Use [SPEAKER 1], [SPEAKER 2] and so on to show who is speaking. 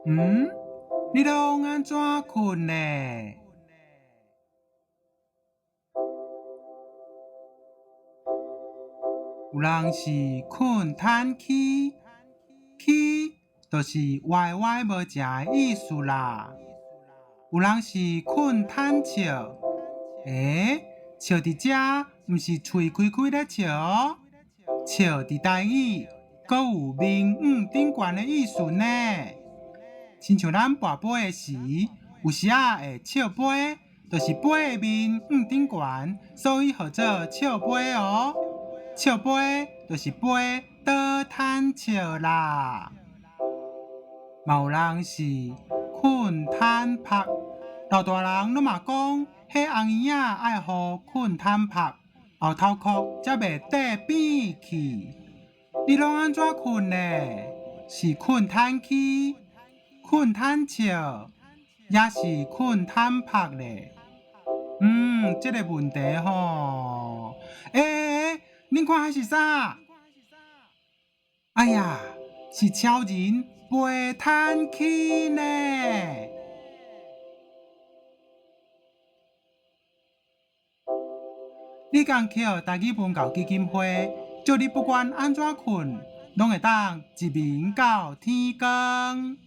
[SPEAKER 1] 嗯，你攏按怎睏呢？有人是睏坦起，起就是歪歪無正的意思啦。有人是睏坦笑，欸，笑佇遮毋是喙開開咧笑喔，笑佇台語閣有面向頂懸的意思呢。親像咱跋杯的時，有時仔會笑杯，就是杯的面向頂懸，所以號做笑杯喔。笑杯就是杯倒坦笑啦。嘛有人是睏坦曝，老大人攏嘛講，彼紅嬰仔愛予睏坦曝，後頭殼才袂綴扁去。你攏按怎睏呢？是睏坦起、睏坦笑，抑是睏坦曝咧？嗯，這個問題吼，欸欸欸，恁看彼是啥？哎呀，是超人飛坦起呢！李江橋台語文教基金會祝你不管按怎睏，攏會當一眠到天光。